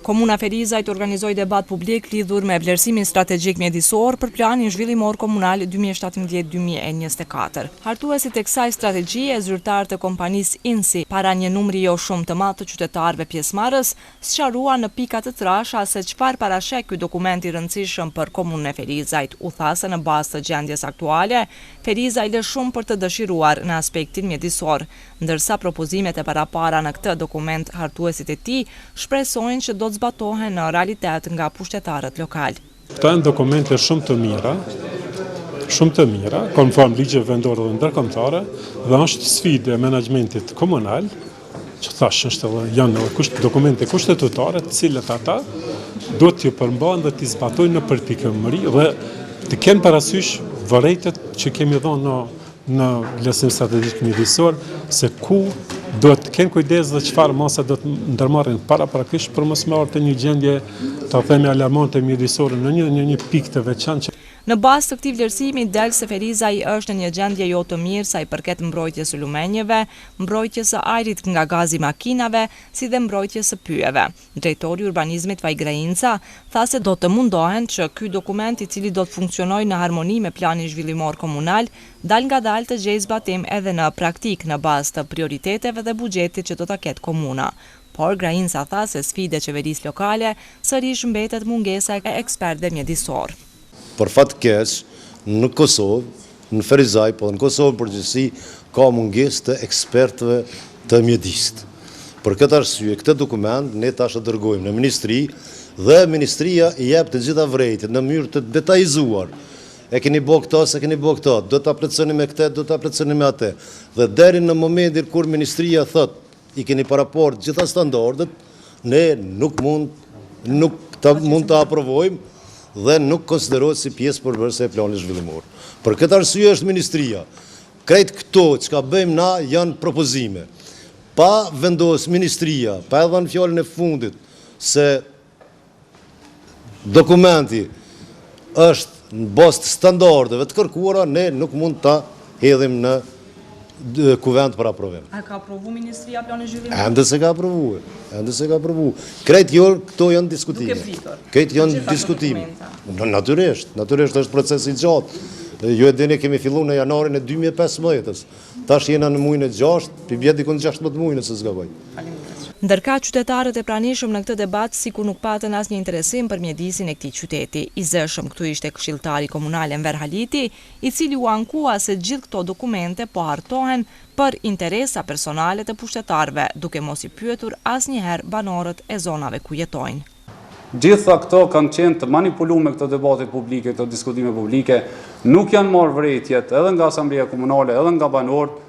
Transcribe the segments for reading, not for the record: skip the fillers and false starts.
Komuna e Ferizajt organizoi debat publik lidhur me vlerësimin strategjik mjedisor për Planin Zhvillimor Komunal 2017-2024. Hartuesit e kësaj strategjie, zyrtarë të kompanisë INSI, para një numri jo shumë të madh të qytetarëve pjesëmarrës, sqaruan në pika të trasha se çfarë parasheh ky dokument i rëndësishëm për Komunën e Ferizajt. U tha se në bazë të gjendjes aktuale, Ferizaj lë shumë për të dëshiruar në aspektin mjedisor. Ndërsa propozimet e parapara në këtë dokument hartuesit e tij shpresojnë që do të zbatohen në realitet nga pushtetarët lokalë. Këto janë dokumente shumë të mira, shumë të mira, konform ligjeve vendore dhe ndërkombëtare dhe është sfidë e menaxhmentit komunal, që thash është edhe janë edhe kusht, dokumente kushtetutare, të cilët ata duhet t'iu përmbahen dhe t'i zbatojnë në përpikëmëri dhe të kenë parasysh vërejtjet që kemi dhënë në në vlerësim strategjik mjedisor se ku duhet të kenë kujdes dhe çfarë masa do të ndërmarrin paraprakisht për mos me ardhur te një gjendje ta themi alarmante mjedisore në një në një pikë të veçantë. Në bazë të këtij vlerësimi del se Ferizaj është në një gjendje jo të mirë sa i përket mbrojtjes së lumenjve, mbrojtjes së ajrit nga gazi i makinave, si dhe mbrojtjes së pyjeve. Drejtori i Urbanizmit Faik Grainca tha se do të mundohen që ky dokument i cili do të funksionojë në harmoni me Planin Zhvillimor Komunal, dalëngadalë të gjejë zbatim edhe në praktikë në bazë të prioriteteve dhe buxhetit që do ta ketë komuna. Por, Grainca tha se sfidë e qeverisë lokale sërish mbetet mungesa e ekspertëve mjedisorë. Për fat të keq, në Kosovë, në Ferizaj, po dhe në Kosovë në përgjithësi, ka mungesë të ekspertëve të mjedisit. Për këtë arsye, këtë dokument ne tash e dërgojmë në ministri dhe ministria i jep të gjitha vërejtjet në mënyrë të detajizuar. E keni bo këto, s'e keni bo këto, do ta plotësoni me këtë, do ta plotësoni me atë. Dhe deri në momentin kur ministria thotë i keni paraparë të gjitha standardet, ne nuk mund nuk ta mund ta aprovojmë dhe nuk konsiderohet si pjesë përbërëse e planit zhvillimor. Për këtë arsye është ministria. Krejt këto çka bëjmë na janë propozime. Pa vendos ministria, pa e dhënë fjalën e fundit se Dokumenti është në bazë të standardeve të kërkuara, ne nuk mund ta hedhim në kuvend për aprovim. A ka aprovu ministria planin zhvillimor? Ende s'e ka aprovu, ende s'e ka aprovu. Krejt jo, këto janë diskutime. Duke pritur. Krejt janë diskutime. Natyrisht, natyrisht është proces i gjatë. Ju e dini kemi fillu në janarin e 2015-ës. Tash jena në mujin e 6, pi bje dikun 16 muj nëse s'gaboj. Ndërkaq qytetarët e pranishëm në këtë debat sikur nuk patën asnjë interesim për mjedisin e këtij qyteti. I zëshëm këtu ishte këshilltari komunal Enver Haliti, i cili u ankua se gjithë këto dokumente po hartohen për interesa personale të pushtetarëve, duke mos i pyetur asnjëherë banorët e zonave ku jetojnë. Gjitha këto kanë qenë të manipulume këto debate publike, këto diskutime publike, nuk janë marrë vërejtjet edhe nga Asambleja Komunale, edhe nga banorët,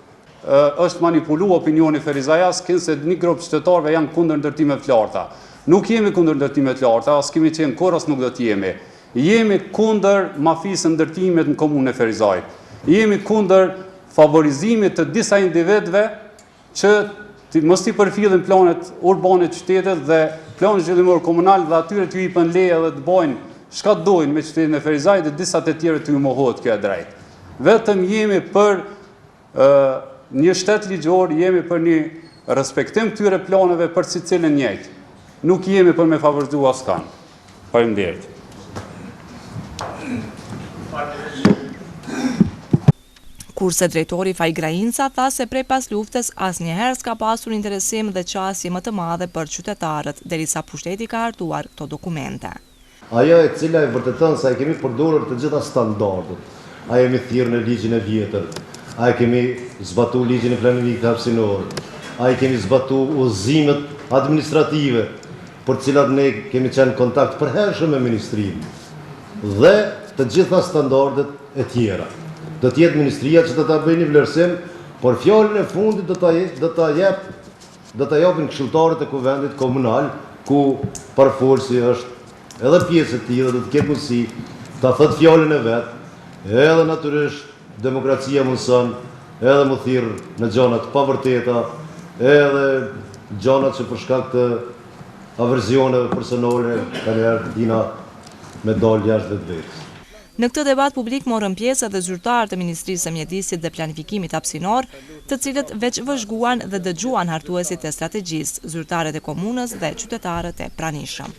është manipulu opinioni ferizajas, kinse një grup qytetarëve janë kundër ndërtimeve të larta. Nuk jemi kundër ndërtimeve të larta, as kemi qenë kurrë, as nuk do të jemi. Jemi kundër mafisë së ndërtimit në komunën e Ferizajt. Jemi kundër favorizimit të disa individëve që të mos t'i përfillin planet urbane të qytetit dhe planin zhvillimor komunal dhe atyre t'ju jipen leje dhe të bojnë çka dojnë me qytetin e Ferizajt dhe disa të tjerë t'ju mohohet kjo e drejtë. Vetëm jemi për një shtet ligjor, jemi për një respektim këtyre planeve për secilin njëjtë. Nuk jemi për me favorizu askan. Faleminderit. Kurse drejtori Faik Grainca tha se prej pasluftës asnjëherë s'ka pasur interesim dhe qasje më të madhe për qytetarët, derisa pushteti ka hartuar këto dokumente. Ajo e cila e vërteton se a i kemi përdorur të gjitha standardet, a jemi thirrë në ligjin e vjetër, a e kemi zbatu ligjin e planimit hapësinor, a i kemi zbatu udhëzimet administrative për të cilat ne kemi qenë në kontakt përhershëm me ministrinë dhe të gjitha standardet e tjera. Do të jetë ministria që do ta bëjë një vlerësim, por fjalën e fundit do ta do ta jep Do ta japin këshilltarët e Kuvendit Komunal, ku parafolësi është edhe pjesë e tij dhe do të ketë mundësi ta thotë fjalën e vet, edhe natyrisht demokracia mundëson edhe m'u thirr në gjana të pavërteta, edhe gjana që për shkak të averzioneve personale kanjëherë dina me dalë jashtë vetvetes. Në këtë debat publik morën pjesë edhe zyrtarë të Ministrisë së Mjedisit dhe Planifikimit Hapësinor, të cilët veç vëzhguan dhe dëgjuan hartuesit e strategjisë, zyrtarët e komunës dhe qytetarët e pranishëm.